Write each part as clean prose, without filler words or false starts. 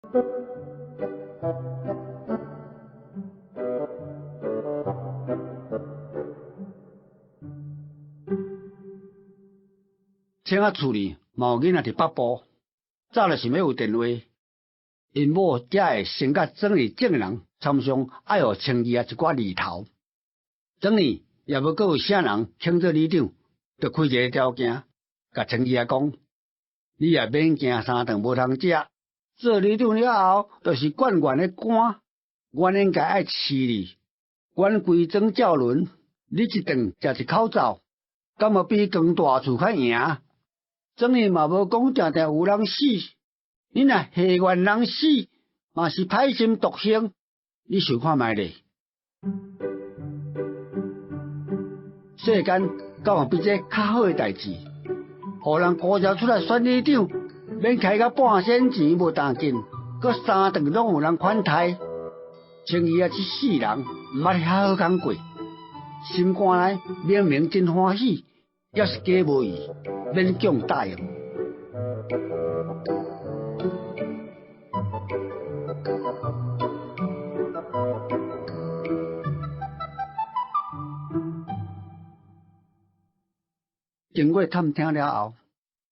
醒仔厝裡嘛有囡仔佇北部，早就想欲有電話，𪜶某才會先佮莊里種的人參商，愛予清義仔一寡利頭。莊裡也無閣有啥人肯做里長，就開一个條件，共清義仔講：你也免驚三頓無通食，做里長了後，就是縣縣的官，阮應該愛飼你。阮規莊照輪，你一頓食一口灶，敢無比扛大厝較贏？莊裡嘛無講定定有人死，你若下願人死，嘛是歹心獨行，你想看覓咧？世間敢有比這較好的代誌？予人呼召出來選里長，免開到半仙錢無當緊，閣三頓攏有人款待。清義仔這世人毋捌遐好康過，心肝內明明真歡喜，猶是假無伊，勉強答應。經過探聽了後，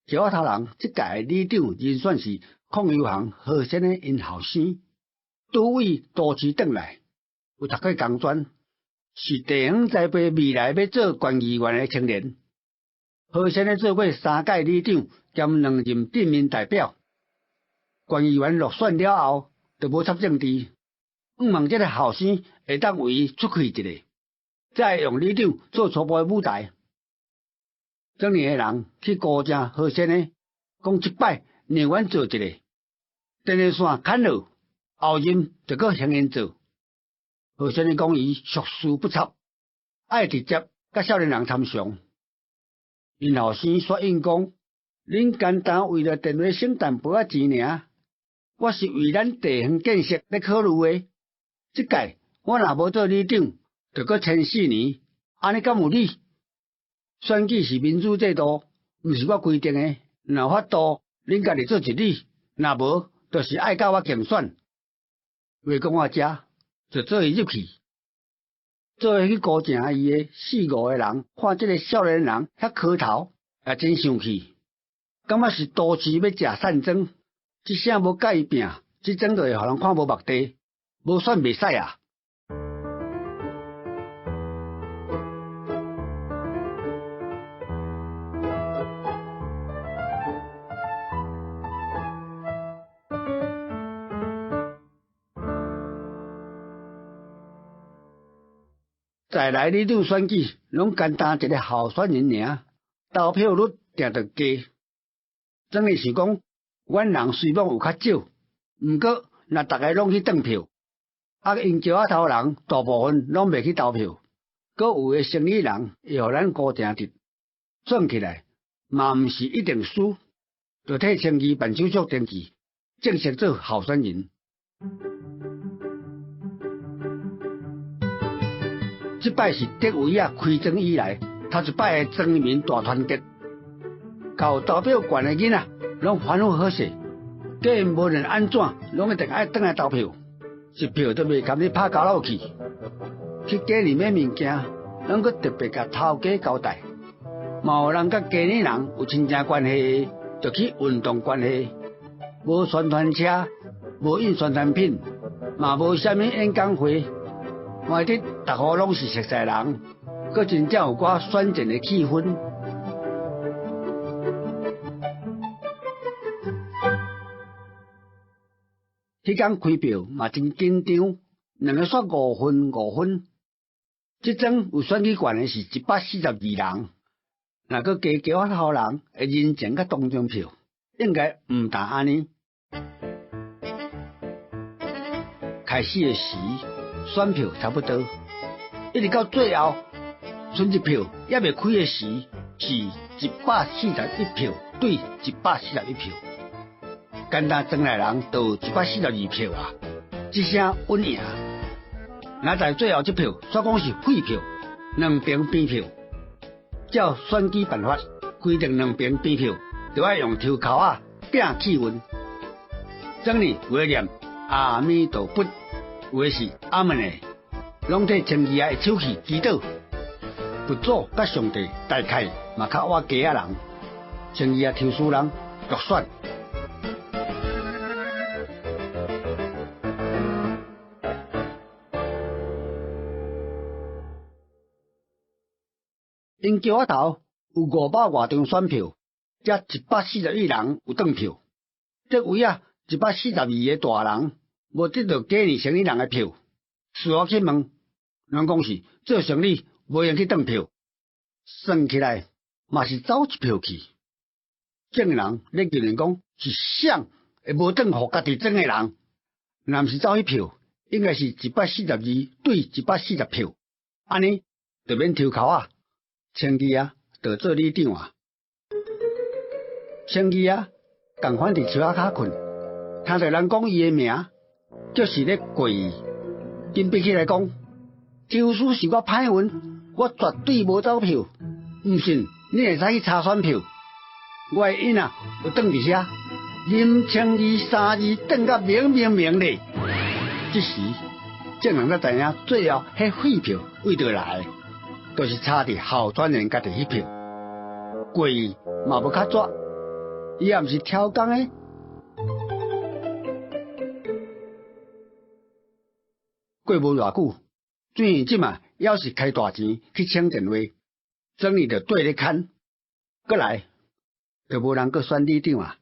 橋仔頭人這屆的里長人選是鄺有恆何先的𪜶後生，拄位都市轉來，有讀過工專，是地方栽培未來欲做縣議員的青年。何先生做過三屆里長兼兩任鎮民代表，縣議員落選了後，就無插政治。向望這个後生會當為伊出氣一下，才會用里長做初步的舞台。莊裡的人去估正何先生，講這擺讓阮做一个，電話線砍落，後任就閣還𪜶做。何先生講伊俗事不插，愛直接佮少年人參詳。𪜶後生煞應講，恁簡單為著電話省淡薄仔錢爾，我是為咱地方建設咧考慮的。這屆我若無做里長，就閣簽四年，按呢敢有理？選舉是民主制度，毋是我規定的。若有法度，恁家己做一里；若無，就是愛佮我競選。話講到遮，就做伊入去，做伙去估成伊的四五个人，看這个少年人遐磕頭，也真生氣，感覺是都市欲食散莊，這聲無佮伊拼，這莊就會予人看無目地，無選袂使啊！再來里長選舉，攏簡單一个候選人爾，投票率定著低。等於是講，阮人雖罔有較少，毋過若逐个攏去轉票，啊，𪜶橋仔頭人大部分攏袂去投票，閣有的生理人會予咱孤定佇算起來，嘛毋是一定輸，就替清義辦手續登記，正式做候選人。這擺是德維仔開莊以來頭一擺的莊民大團結，𠢕有投票權的囡仔攏歡呼好勢，假𪜶無論按怎，攏一定愛轉來投票，一票都袂甘你拍交落去。去街裡買物件，攏閣特別共頭家交代。嘛有人佮街裡人有親情關係的，就去運動關係。無宣傳車，無印宣傳品，嘛無啥物演講會，看得逐戶攏是熟似人，閣真正有寡選戰的氣氛。彼工開票嘛真緊張，兩个煞五分五分。這莊有選舉權的是142人，若閣加橋仔頭人的人情佮同情票，應該毋但按呢。開始的時，選票差不多，一直到最後，剩一票猶未開的時，是141票對141票，簡單莊內人就有142票啊，這聲穩贏。若在最後這票，煞講是廢票，兩邊扁票，照選舉辦法規定，兩邊扁票就愛用抽籤仔拼氣運。庄里有的念阿弥陀佛，有的是阿门的，攏替清义仔的手气祈祷。佛祖佮上帝大概嘛较倚街仔人，清义仔抽输人落选。𪜶桥仔头有500外张选票，才141人有当票。这位啊，142个大人无得到假年生理人的票，事后去问，人讲是做生理无闲去当票，算起来嘛是走一票去。众人咧议论讲是谁会无转予家己庄的人，若毋是走彼票，应该是142对140票，按呢就免抽鬮仔。清义仔就做里长啊，清义仔仝款伫树仔跤睏，听著人讲伊的名，就是咧过伊，紧闭起来讲，周师是我歹运，我绝对无走票，毋信你会使去查选票，我的印仔有转伫遐，林清义三字转甲明明明咧。这时，众人才知影最后彼废票为佗来的，就是差伫候选人家己彼票，过伊嘛无较绝，伊也毋是超工的。过无偌久，水院这马犹是开大钱去请电话，庄里就缀咧牵，阁来就无人阁选里长啊。